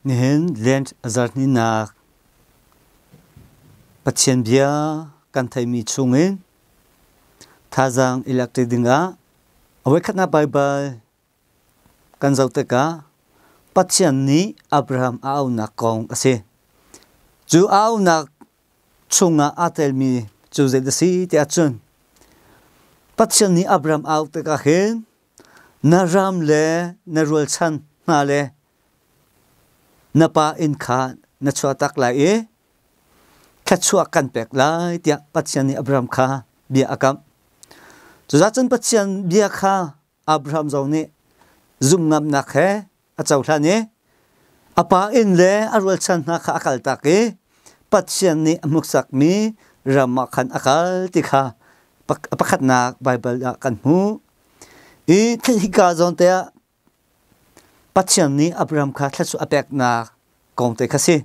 Nihin Lent zarhninak Pathian bia kan theimi chungin thazaang i lak ṭi dingah a voikhatnak Baibal kan zoh tikah Pathian nih Abraham a auhnak kong a si. Cu a auhnak chungah aa telmi cu zei a si tiah cun Pathian nih Abraham a auh tikah hin na ram le na rualchan hna le Na pa inn kha na chuahtak lai i thluachuah kan pek lai tiah Pathian nih Abraham kha bia a kamh. Cucaah cun Pathian bia kha Abraham zong nih zumhngamnak he a cohlan i a pa inn le a rualchan hna kha a kaltak i Pathian nih a hmuksakmi ram ah khan a kal ti kha pakhatnak Baibal ah kan hmuh. I hika zawn te ah Pathian nih Abraham kha thluachuah a peknak kong te kha si.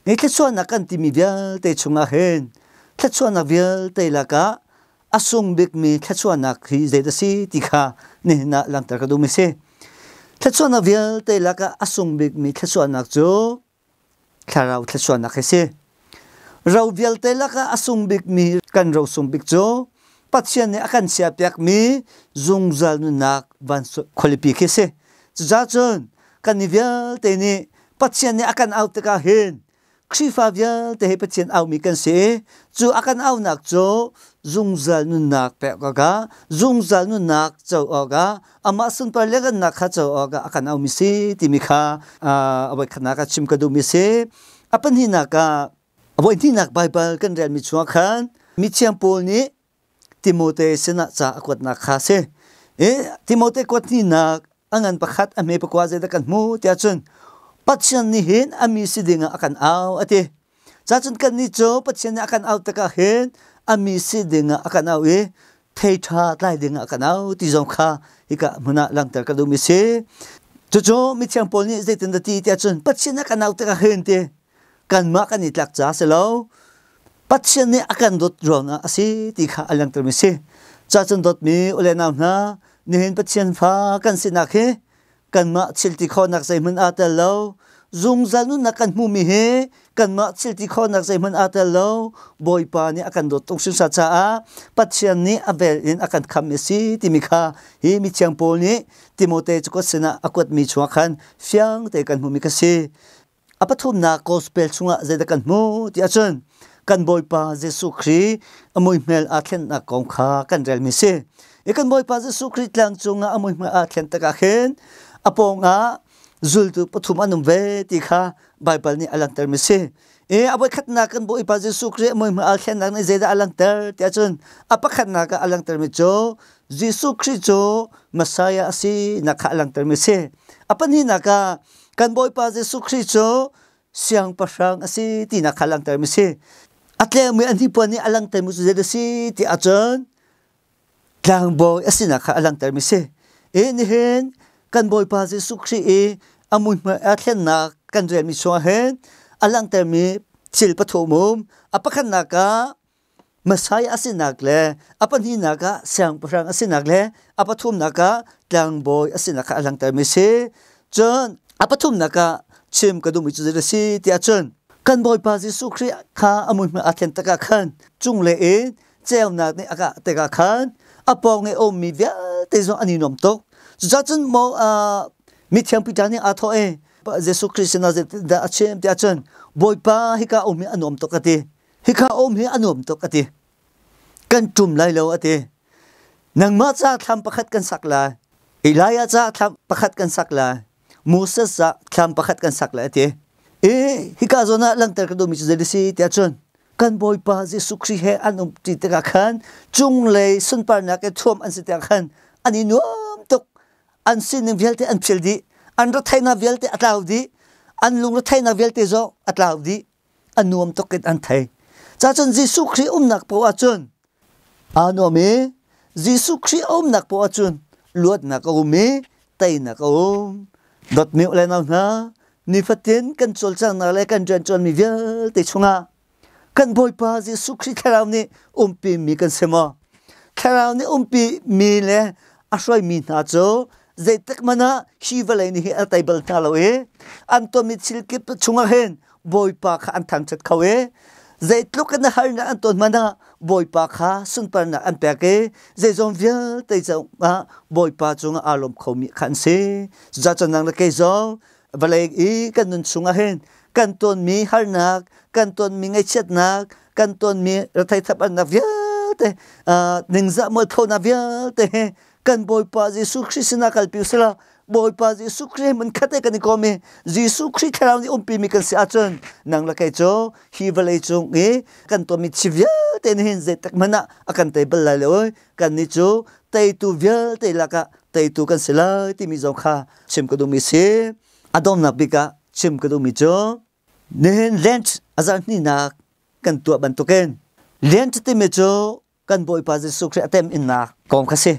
Hi thluachuahnak kan timi vialte chungah hin thluachuahnak vialte lakah a sung bikmi thluachuahnak hi zei a si ti kha nihin ah langhter ka duhmi si. Thluachuahnak vialte lakah a sung bikmi thluachuahnak cu thlarau thluachuahnak hi si. Ro vialte lakah a sung bikmi kan ro sung bik cu Pathian nih a kan chiahpiakmi zungzal nunnak van khualipi khi si. Cucaah cun kan ni vialte nih Pathian nih a kan auh tikah hin Khrihfa vialte hi Pathian aumi kan si i cu a kan auhnak cu zungzal nunnak pek awkah zungzal nunnak co awkah amah sunpar lianhngannak kha co awkah a kan aumi si timi kha a voikhatnak ah chim ka duhmi si. A pahnihnak ah a voihnihnak Baibal kan relmi chungah khan mithiang Paul nih Timote sinah ca a kuatnak kha a si. I Timote kuat hnihnak a ngan pakhat a hme pakua zeidah kan hmu tiah cun Pathian nih hin a mi si dingah a kan au a ti. Cacun kannih cu Pathian nih a kan au tikah hin a mi si dingah a kan au i thei ṭha tlai dingah a kan au ti zong kha hika hmun ah langhter ka duhmi si. Cucu mithiang Paul nih zeitin dah ti tiah cun Pathian a kan au tikah hin ti kanmah kan i tlak caah si lo Pathian nih a kan dawt ruangah a si ti kha a langhtermi si. Cacun dawtmi u le nau hna nihin Pathian fa kan sinak hi kanmah thilti khawhnak zeihmanh aa tel lo. Zungzal nunnak kan hmuhmi hi kanmah thilti khawhnak zeihmanh aa tel lo. Bawipa nih a kan dawt tuk hringhran caah Pathian nih a vel in a kan khamh a si timi kha hi mithiang Paul nih Timote cakuat sinah a kuatmi chungah khan fiang te kan hmuhmi kha si. A pathumnak gospel chungah zeidah kan hmuh ti ahcun kan Bawipa Jesuh Khrih a muihmel aa thlennak kong kha kan relmi si. I kan Bawipa Jesuh Khrih tlang cungah a muihmel aa thlen tikah khin a pawngah zultu pathum an um ve ti kha Baibal nih a langhtermi si. I a voikhatnak kan Bawipa Jesuh Khrih a muihmel aa thlennak nih zeidah a langhter ti ahcun a pakhatnak ah a langhtermi cu Jesuh Khrih cu Messiah a si nak kha a langhtermi si. A pahnihnak ah Kan Bawipa Jesuh Khrih cu siangpahrang a si tinak kha langhtermi si. A tlengmi a hnipuan nih a langhtermi cu zei a si ti ahcun tlangbawi a sinak kha a langhtermi si. I nihin kan Bawipa Jesuh Khrih i a muihmai a thlennak kan relmi chungah hin a langhtermi thil pathum um. A pakhatnak ah Messiah a sinak le a pahnihnak ah siangpahrang a sinak le a pathumnak ah tlangbawi a sinak kha a langhtermi a si. Cun a pathumnak ah chim ka duhmi cu zei a si tiah cun kan Bawipa Jesuh Khrih kha a muihmai aa thlen tikah khan cunglei in ceunak nih a kah tikah khan a pawng i a ummi vialte zong an i nuam tuk. Cucaah cun maw mithiang Peter nih aa thawh i Jesuh Khrih sinah zeitindah a chim tiah cun Bawipa hika um hi a nuam tuk a ti. Hika um hi a nuam tuk a ti. Kan ṭum lai lo a ti. Nangmah ca thlam pakhat kan sak lai. Elijah ca thlam pakhat kan sak lai. Moses ca thlam pakhat kan sak lai a ti. I hika zawn ah langhter ka duhmi cu zei a si tiah cun kan Bawipa Jesuh Khrih he an um ṭi tikah khan cunglei sunparnak i thuam an si tikah khan an i nuam tuk. An sining vialte an phil dih. An retheihnak vialte a tlau dih. An lungretheihnak vialte zong a tlau dih. A nuam tuk in an thei. Cacun Jesuh Khrih umnak poah ahcun aa nuam i Jesuh Khrih a umnak poah ahcun luatnak a um i teinak a um. Dawtmi u le nau hna, nifatin kan cawlcanghnak le kan rianṭuanmi vialte chungah kan Bawipa Jesuh Khrih Thlarau nih umpi mi kan si maw? Thlarau nih umpi mi le a hruaimi hna cu Zeitik hmanh ah hi vawlei nih hi a tei bal hna lo i an tonmi thil kip chungah hin Bawipa kha an thangṭhat kho i zeitluk in harnak an ton hmanh ah Bawipa kha sunparnak an pek i zeizong vialte cungah Bawipa cungah aa lawm khomi kha an si. Cucaah cun nang le kei zong vawlei i kan nun chungah hin kan tonmi harnak, kan tonmi ngaihchiatnak, kan tonmi rethei thapannak vialte, ningzah mualphonak vialte hi kan Bawipa Jesuh Khrih sinah kalpi usila Bawipa Jesuh Khrih mun khat kan i kom i Jesuh Khrih thlarau nih umpi mi kan si ahcun nang le kei cu hi vawlei cung i kan tuahmi thi vialte nih hin zeitik hmanh ah a kan tei bal lai lo kan nih cu teitu vialte lakah teitu kan si lai timi zong kha chim ka duhmi si. A donghnak bik ah chim ka duhmi cu nihin Lent a zarhhnihnak kan tuah bantukin Lent timi cu kan Bawipa Jesuh Khrih a temhinnak kong kha si.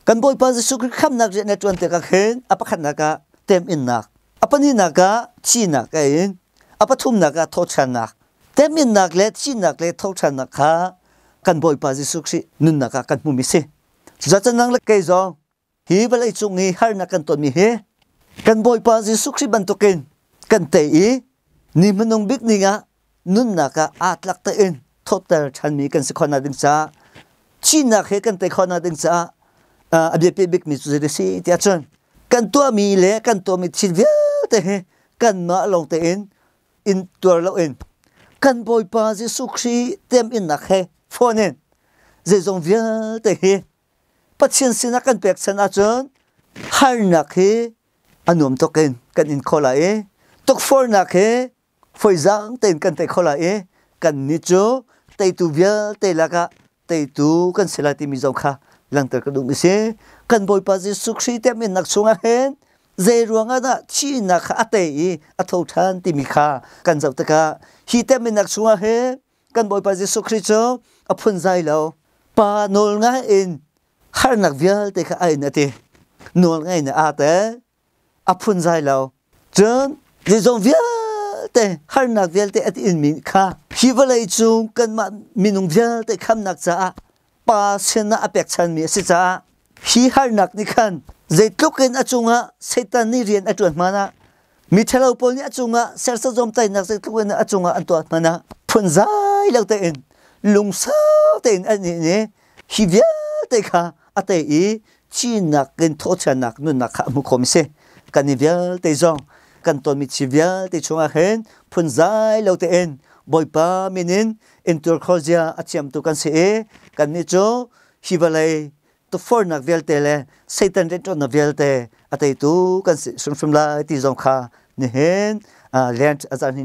Kan Bawipa Jesuh Khrih khamnak rian a ṭuan tikah khin a pakhatnak ah temhinnak, a pahnihnak ah thihnak a in, a pathumnak ah thawhṭhannak. Temhinnak le thihnak le thawhṭhannak kha kan Bawipa Jesuh Khrih nunnak ah kan hmumi si. Cucaah nang le kei zong hi vawlei cung i harnak kan tonmi hi kan Bawipa Jesuh Khrih bantukin kan tei i ni hmanung bik ni ah nunnak ah aa tlak tein thawtter ṭhanmi kan si khawhnak ding caah thihnak he kan tei khawhnak ding caah a biapi bikmi cu zei a si tiah cun kan tuahmi le kan tuahmi thil vialte hi kanmah lawng tein in tuar loin kan Bawipa Jesuh Khrih teminnak he fawn in zeizong vialte hi Pathian sinah kan pekchanh ahcun harnak hi a nuam tuk in kan in kho lai i tukforhnak hi fawizaang tein kan tei kho lai i kannih cu teitu vialte lakah teitu kan si lai timi zong kha langhter ka duhmi si. Kan Bawipa Jesuh Khrih temhinnak chungah hin zei ruangah dah thihnak kha a tei i a tho ṭhan timi kha kan zoh tikah hi temhinnak chungah hin kan Bawipa Jesuh Khrih cu a phunzai lo. Pa nawl ngai in harnak vialte kha a in a ti. Nawl ngai in aa tel. A phunzai lo. Cun zeizong vialte harnak vialte a ti inmi kha hi vawlei cung kanmah minung vialte khamnak caah Pa sinah a pekchanmi a si caah hi harnak nih khan zeitluk in a cungah Satan nih rian a ṭuan hmanh ah miṭhalo pawl nih a cungah serhsat zawmtaihnak zeitluk in a cungah an tuah hmanh ah phunzai lo tein lungsau tein an ih i hi vialte kha a tei i cinnak in thawhchiatnak nunnak kha a hmu khomi si. Kan i vialte zong kan tonmi thi vialte chungah hin phunzai lo tein Bawipa min in intur khawzia a thiamtu kan si i kannih cu hi vawlei tukforhnak vialte le Satan rianṭuannak vialte a teitu kan si hrimhrim lai ti zong kha nihin Lent a zarhhnih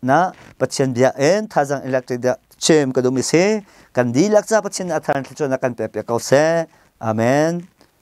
na Pathian bia in thazaang electric dah chim ka duhmi si. Kan dihlak ca Pathian a thar thluachuahnak kan pek piak ko seh. Amen.